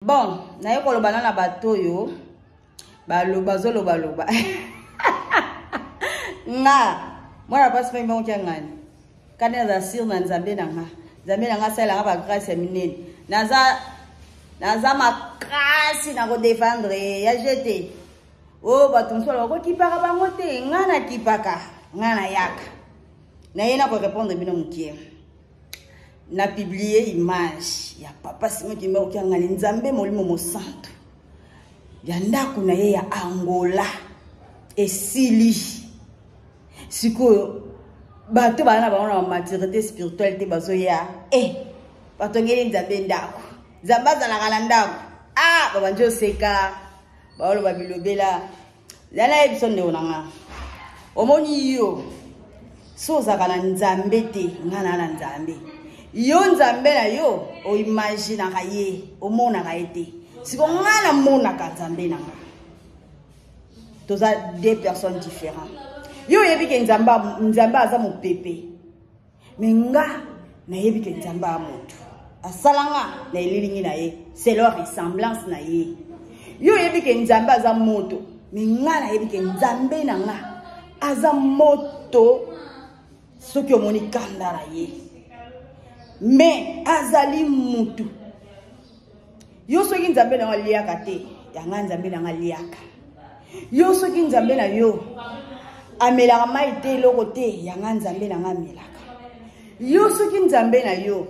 Bon, naye koloba na na bato oyo bazolobaloba nga mwana pasi mai bango kya ngani kani naza sire na nzambe na nga nzambe na nga asalelanga bagrâce ya minene naza naza makasi na kodefendre ya jete o oh, bato mosusu baloba kokipaka bango te nga nakipaka nga nayaka naye na korepondre bino mokie na publie image ya papa simon kimbangu kiangani nzambe molimo mosantu ya ndako na ye ya angola esili sikoyo bato baa na bango na maturité spirituelle te bazoya e eh, batongeli nzambe ndako nzambe azalaka na ndako ah babandi oseka baoloba bilobela zala ye biso ndeko na nga omoni yo so ozalaka na nzambe te nga na na nzambe yo nzambe na yo oimaginaka ye omonaka ye te siko nga namonaka nzambe na nga toza deux personnes différents yo oyebi ke nzambe nzambe aza mopepe me nga nayebi ke nzambe ya moto asala nga na elilingi na ye selon ressemblance na ye yo oyebi ke nzambe aza moto me nga nayebi ke nzambe na nga aza moto soki omoni kanda na ye me azali mutu yo soki nzambe na yo aliaka te yanga nzambe na nga aliaka yo soki nzambe na yo amelaka mai te eloko te yanga nzambe na nga amelaka yo soki nzambe na yo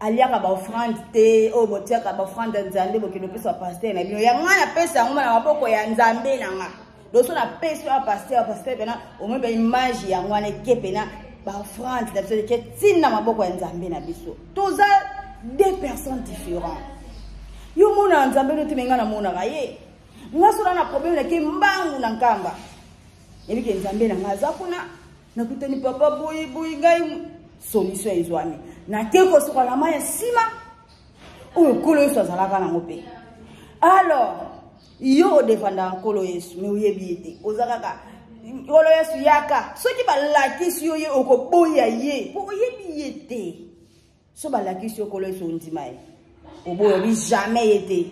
aliaka baofrande te oyo botiaka baofrande ya nzambe bokende opesa bapaster na bino yanga napesa yango na maboko ya nzambe na nga loso napesi oyo paster paster pena omoi ba image yango wana eke pena baofrande na biso eke ntina maboko ya nzambe na biso toza deux personnes différents yo omonaka nzambe no te me ngai namonaka ye nga sola na problème nake mbangu na nkamba yebike nzambe na ngai aza kuna nakutani papa boye boye ngai solution ezwami nake kosuka na mai ya nsima oyo nkolo yesu azalaka nango mpe alors yo odefandaka nkolo yesu me oyebi ye te oza kaka nkolo yesu yaka soki balakisi yo ye okoboya ye mpo oyebi ye te so balakisi yo nkolo yesu ondima ye oboya obi jamais ye te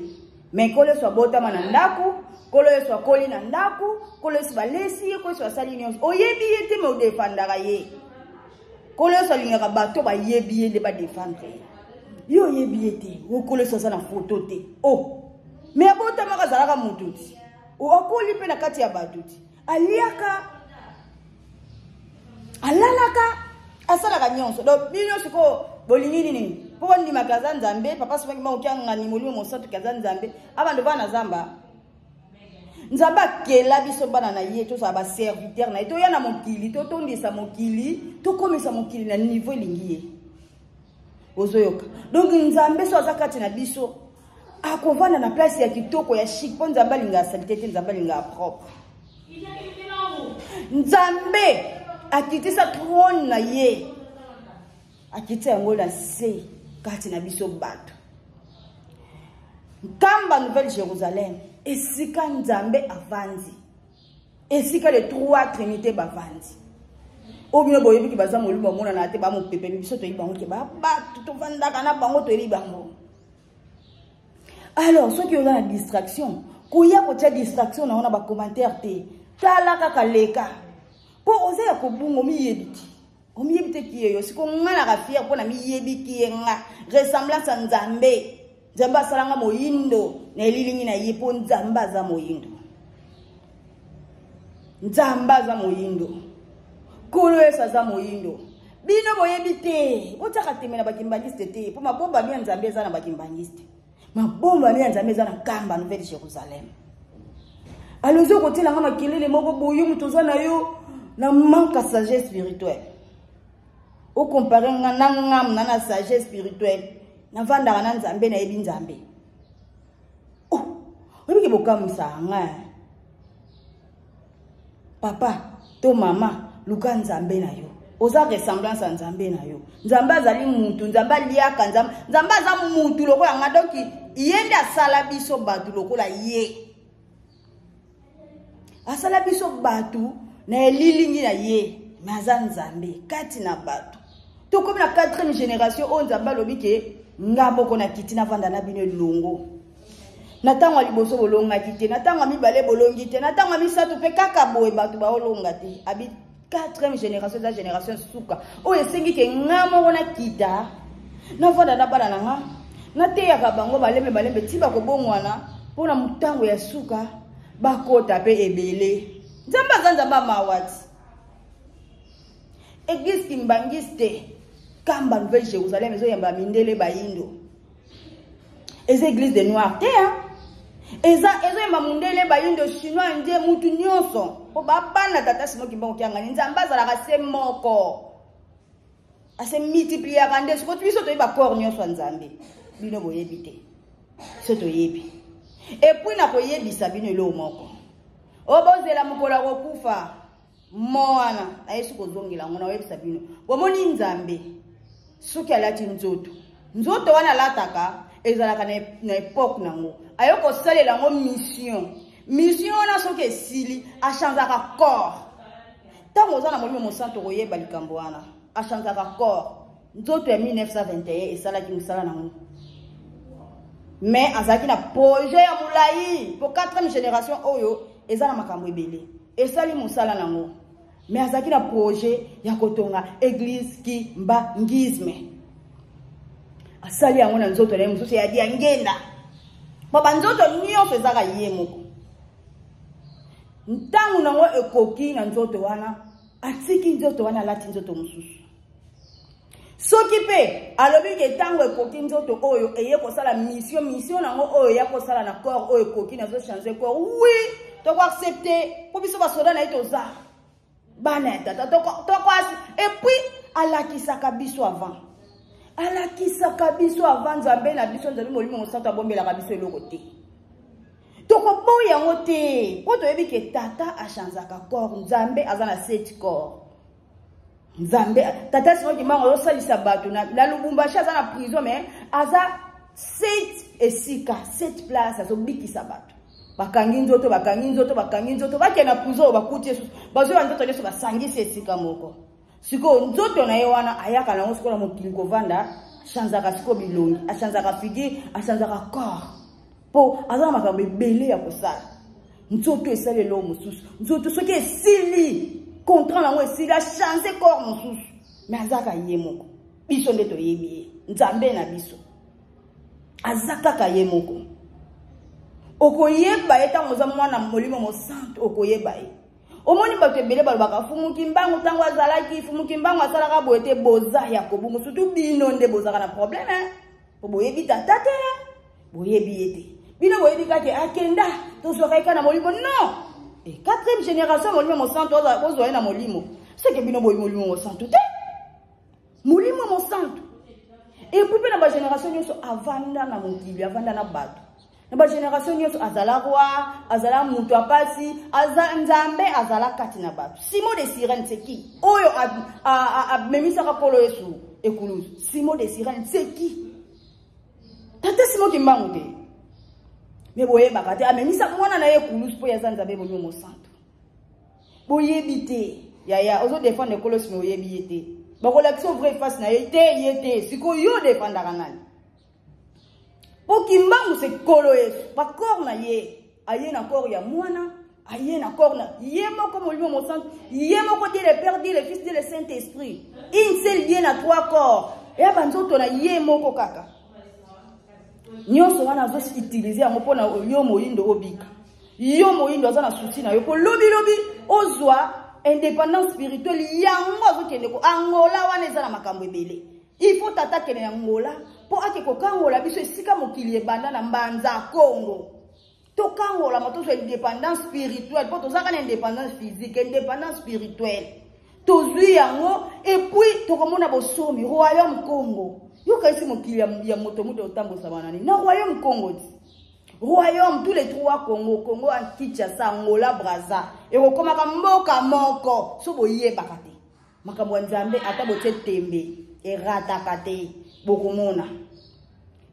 me nkolo yesu abotama na ndako nkolo yesu akoli na ndako nkolo yesu balesi ye nkolo yesu asali nyonso oyebi ye te me odefandaka ye nkolo yesu alingaka bato bayebi ye nde badefendre ye yo oyebi ye te nkolo yesu aza na foto te o oh. me abotamaka azalaka moto ti akoli mpe na kati ya bato ti aliaka alalaka asalaka nyonso donc bino sikoyo bolingi nini mpo bondimaka aza nzambe papa soki maokiangani molimo mosantu ke aza nzambe abando bana zamba nzambe akela biso bana na ye tozala baserviteur na ye toya na mokili totondisa mokili tokomisa mokili na niveau elingi ye ozoyoka donk nzambe so aza kati na biso akovanda na place ya kitoko ya chic mpo nzambe alingaka salite te nzambe alingaka propre nzambe akitisa trone na ye akitisa yango na se kati na biso bato nkamba nouvelle jérusalem esika nzambe avandi esika le trois trinité bavandi oyo bino boyebi ke baza molimo bamonana te bamopepe biso toyebi bango ke babato tovandaka na bango toyebi bango alors soki oza na distraction koya kotia distraction na yo na bacommentaire te tala kaka leka mpo oza ya kobunga omiyebi te omiyebi te kiye yo siko nga naka fier mpo na miyebi kiye nga ressemblance ya nzambe nzambe asala nga moyindo na elilingi na ye mpo nzambe aza moyindo nzambe aza moyindo nkolo yesu aza moyindo bino boyebi te botiaka tembe na bakimbangiste te mpo mabombami ya nzambe eza na bakimbangiste mabombami ya nzambe eza na nkamba nouvelle jérusalem alozi okotiela nga makelele moko boye moto oza na yo na manque ya sagesse spirituelle okompare nga na ngam na na sagesse spirituelle navandaka na nzambe nayebi nzambe oh, oyebike bokamwisaka nga papa to mama luka nzambe na yo oza ressemblance ya nzambe na yo nzambe azali mutu nzambe aliaka nzambe nzambe aza mutu lokola nga donk ye nde asala biso bato lokola ye asala biso bato na elilingi na ye me aza nzambe kati na bato tokomi na 4e génération oyo nzambe alobi ke Nga moko nakiti navanda na bino elongo. Na ntango ya liboso bolongaki te, na ntango ya mibale bolongi te, na ntango ya misato mpe kaka boye bato baolonga te. Abi quatrième génération eza génération suka oyo esengi ke nga moko nakita navanda na bana na nga, nateyaka bango malembe malembe ti bakobongwana mpo na ntango ya suka bakota mpe ebele. Nzambe aza Nzambe ya mawa ti. Église kimbangiste Kamba Nouvelle Jérusalem ezoyamba mindele bayindo. Eza église de noir te hein? Eza ezoyamba mundele bayindo chinois indien mutu nyonso po babana tata Simon Kimbangu Kiangani. Nzambe azalaka se moko, ase multipliaka nde sikoyo biso toyebi ba corps nyonso ya Nzambe, bino boyebi te, biso toyebi. Et puis nakoyebisa bino eloko moko, oyo bozela mokolo ya kokufa mo wana nayesi kozongela yango, nakoyebisa bino. Bomoni Nzambe soki alati nzoto, nzoto wana alataka ezalaka na époque nango, aye kosalela yango mission. Mission wana soki esili, achangeaka corps. Ntango oza na Molimo Mosantu, okoyeba likambo wana. Achangeaka corps. Nzoto ya 1921 esalaki mosala nango, mais azalaki na projet ya molai po 4e génération oyo eza na makambo ebele. Esali mosala nango, mais azalaki na projet ya kotonga église kimbangisme. Asali yango na nzoto na ye mosusu ya Diangenda, po banzoto nyonso ezaka ye moko. Ntango nango ekoki na nzoto wana, atiki nzoto wana, alati nzoto mosusu. Soki mpe alobi ke ntango ekoki, nzoto oyo eye kosala mission, mission nango oyo eya kosala na corps oyo ekoki, nazochanger corps, oui, tokoaccepter, mpo biso basoda na ye, toza bana ya tata, tokoasi. Et puis alakisaka biso avant, alakisaka biso avant. Nzambe na biso, Nzambe Molimo Mosantu, abombelaka biso eloko te. Tokoboya yango te, mpo toyebi ke tata achangeaka corps. Nzambe aza na sept corps. Nzambe tata Simon Kimbangu azosalisa bato na Lubumbashi, aza na prison, mais aza sept esika, sept place, azobikisa bato. Bakangi nzoto, bakangi nzoto, bakangi nzoto, bakende na prison oyo bakuti ye susu, bazoya nzoto nyonso basangisi esika moko. Sikoyo nzoto na ye wana ayaka nango sikoyo na mokili kovanda, achangeaka sikoyo bilongi, achangeaka figure, achangeaka corps, mpo aza na makambo ebele ya kosala. Nzoto esali eloko mosusu, nzoto soki esili contrat nango esili, achange corps mosusu, mais azaka ye moko. Biso nde toyebi ye. Nzambe na biso aza kaka ye moko. Okoyeba ye ntango oza mwana Molimo Mosantu, okoyeba ye. Omoni bato ebele balobaka Fumu Kimbangu ntango azalaki Fumu Kimbangu asalaka boye te. Boza ya kobungu, surtout bino nde bozalaka na problème, po boyebi tata te, boyebi ye te. Bino boyebi kaka akenda, tozwaka ye kaka na molimo. Non, e quatrième génération Molimo Mosantu, bozwa ye na molimo seke bino boyi Molimo Mosantu te. Molimo Mosantu et puis mpe na bagénération nyonso avanda na mokili, avanda na bato na bagénération nyonso. Azala roi, azala moto apasi, aza Nzambe, azala kati na bato. Simon de Sirène, c'est qui? Oyo amemisaka Nkolo Yesu ekuluzu, Simon de Sirène, c'est qui? Tata Simon Kimbangu te, me boyebaka te. Amemisa mwana na ye ekuluzu mpo ye aza Nzambe Molimo Mosantu. Boyebi te. Yaya, ozodéfendre Nkolo Yesu, me oyebi ye te. Bakolakisa vraie face na ye te, ye te. Sikoyo yo odéfendaka nani? Mpo Kimbangu se Nkolo Yesu, bacorps na ye, aye na corps ya mwana, aye na corps na ye moko Molimo Mosantu, ye moko Dieu le Père, Dieu le Fils, Dieu le Saint Esprit, une seule Dieu na trois corps, eya banzoto na ye moko kaka. Nyonso wana azoutiliser yango mpona yo moyindo obika. Yo moyindo, aza na souci na yo mpo lobilobi ozwa indépendance spirituelle. Yango azokende ko Angola wana, eza na makambo ebele. Il faut tata akende na Angola mpo ake kokangola biso esika mokili ebanda na Mbanza Congo. Tokangolama, tozwa indépendance spirituelle, mpo tozalaka na indépendance physique, indépendance spirituelle tozwi yango, et puis tokomona bosomi, royaume Congo. Yokanisi mokili ya moto moto otambosama nani na royaume Congo ti royaume tous les trois Congo, Congo Kinshasa, Angola, Braza, ekokomaka mboka moko. So boyebaka te makambo ya Nzambe, ata botie tembe, erataka te. Bokomona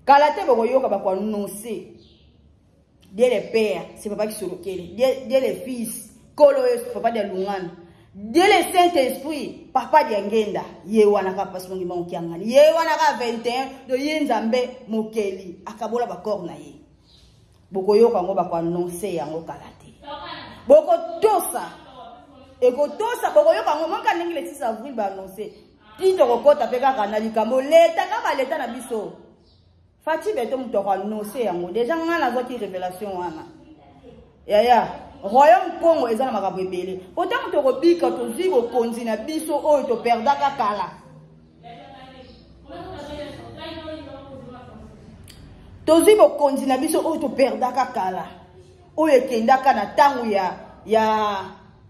kala te, bokoyoka bakoannoncer Dieu le Père, c'est papa Kisolokele, Dieu le Fils, Nkolo Yesu, papa de Lungana. De le Saint Esprit, papa Diangenda, ye wana ka pasi mongi bango kiangani, ye wana ka 21 do ye Nzambe mokeli akabola ba corps na ye. Bokoyoka yango bako annoncer yango kala te. Bokotosa. Ekotosa bokoyoka yango monka ndenge le 6 avril ba annoncer. Ti tokokota pe kaka na likambo leta kaka leta na biso. Fatshi beto moto ako annoncer yango. Deja nga nazwaki revelation wana. Yaya, Royaume Congo eza na makambo ebele. Po ntango tokobika tozwi bokonzi na biso oyo toperdaka kala. Tozwi bokonzi na biso oyo toperdaka kala. Oyo ekendaka na ntango ya ya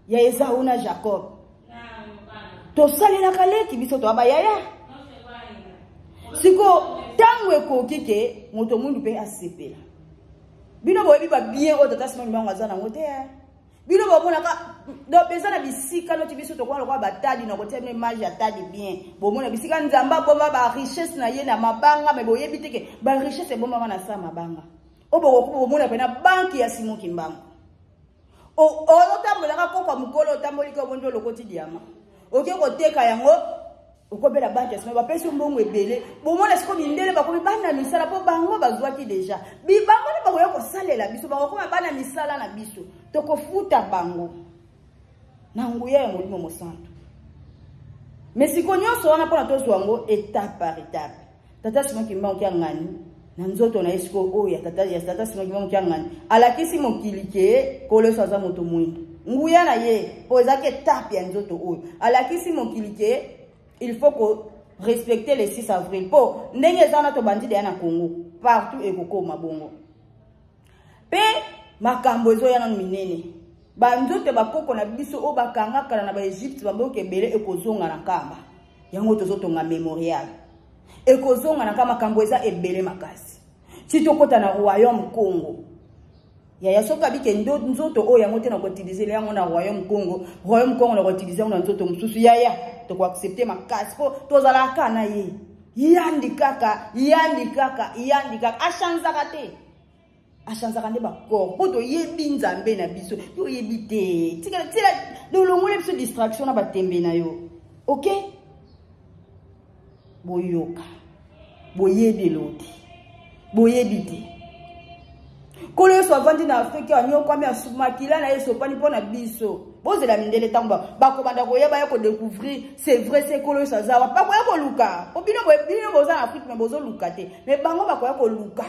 ya Esau na Jacob. Tosalelaka leki biso toa bayaya. Siko ntango ekoki ke moto mwindu mpe asepela. Bino boyebi ba bien oyo tata Simon Kimbangu aza nango te. Eh. Bino bomonaka donc eza na bisika noti biso tokola lokola batadi na kotia bino image ya tadi bien. Bomona bisika Nzambe abomba ba richesse na ye na mabanga mais boyebi te ke ba richesse ebombama na sa mabanga. Oyo bokoki bomona pena banque ya Simon Kimbangu. Otambolaka koko mokolo otamboli ko bondi olokoti diama. Oke koteka yango okobela banke ya sima bapesi yo mbongo ebele. Bomona sikoyo mindele bakomi bana misala mpo bango bazwaki deja bango nde bakoya kosalela biso, bakokoma bana misala na biso, tokofuta bango na nguya ya Molimo Mosantu. Mais sikoyo nyonso wana mpona tozwa yango étape par étape. Tata Simon Kimbangu Kiangani na nzoto na ye sikoyo oyo ya tata, ya tata Simon Kimbangu Kiangani alakisi mokili ke Nkolo Yesu aza moto mwindo. Nguya na ye oyo ezalaki etape ya nzoto oyo alakisi mokili ke il faut ko respecter le 6 avril po ndenge eza wana tobandi deya na Congo partout ekokoma bongo. Pe makambo ezoya nanu minene. Banzoto ya bakoko na biso oyo bakanga kala na ba Egypte bamboka ebele ekozonga na Nkamba. Yango tozotonga memorial. Ekozonga na Nkamba, makambo eza ebele makasi. Ti tokota na Royaume Congo. Yaya soki abike nzoto oyo yango te na koutiliser yango na Royaume Congo, Royaume Congo na koutiliser yango na nzoto mosusu. Yaya toko accepter makasi po tozalaka kaka na ye. Yandi kaka, yandi kaka, yandi kaka. Achanzaka te. Achanzaka nde bakor po toyebi Nzambe na biso. Toyebi te. Tika tika lolongole biso distraction na batembe na yo. OK? Boyoka. Boyebi eloti. Boyebi te. Nkolo Yesu avandi na Afrika, anyokwami, makila na ye esopani mpo na biso. Bozela mindele ntango bakobanda koyeba ya kodécouvrir c'est vrai c'est Nkolo Yesu aza wapi. Bakoya koluka. Po bino bino boza na Afrique mais bozoluka te. Mais bango bakoya koluka.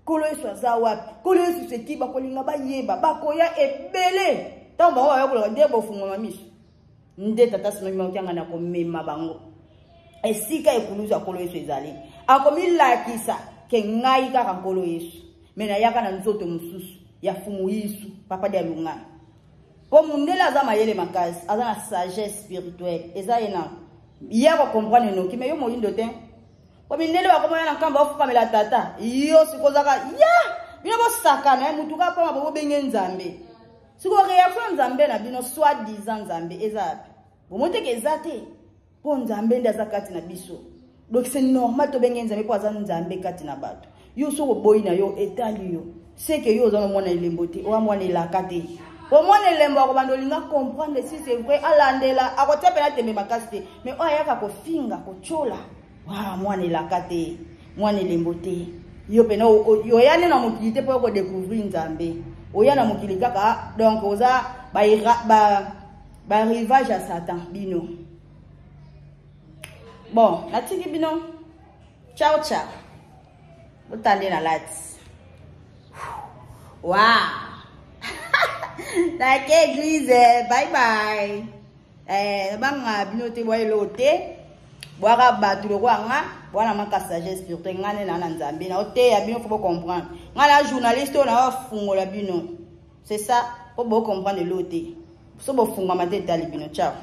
Nkolo Yesu aza wapi? Nkolo Yesu c'est qui? Bakolinga bayeba, bakoya ebele. Ntango bango bakoya koluka nde bofungwama miso. Nde tata Simon Kimbangu Kiangani akomema bango esika ekulusu ya Nkolo Yesu ezali. Akomilakisa ke ngai kaka Nkolo Yesu, me nayaka na nzoto mosusu ya Fumu Yesu, papa de Alungana. Po mundele aza mayele makasi, aza na sagesse spirituelle, eza ye na ye akokomprendre noki, me yo moyindo te. Po mindele bakomona na nkamba ofukamela tata, yo sikozaka ya bino bosakana mutu kaka pamba bobenge Nzambe. Siko réaction Nzambe na bino soit disant Nzambe eza wapi? Bomoni te ke eza te. Po Nzambe nde aza kati na biso. Donc c'est normal tobenge Nzambe po aza Nzambe kati na bato. Yo soko boyi na yo etali yo. C'est que yo oza na mwana elembo te, oa mwana elaka te. Po mwana elembo akobanda olinga comprendre si c'est vrai, alandela, akotia pena tembe makasi te. Mais oyo ayaka kofinga, kotiola, wa mwana elaka te, mwana elembo te. Yo pena oya nde na mokili te po oko découvrir Nzambe. Oya na mokili kaka, donc oza ba rivage ya Satan bino. Bon, natiki bino. Ciao ciao. Botande na lati. Wow. Nake église, bye bye. Banga bino te boye lote. Bwaka bato lokola nga, bwana maka sagesse spirituelle nga nde na na Nzambe na oteya bino faut bo comprendre. Nga na journaliste oyo na fungola bino. C'est ça, po bo comprendre lote. So bo fungama te etali bino. Ciao.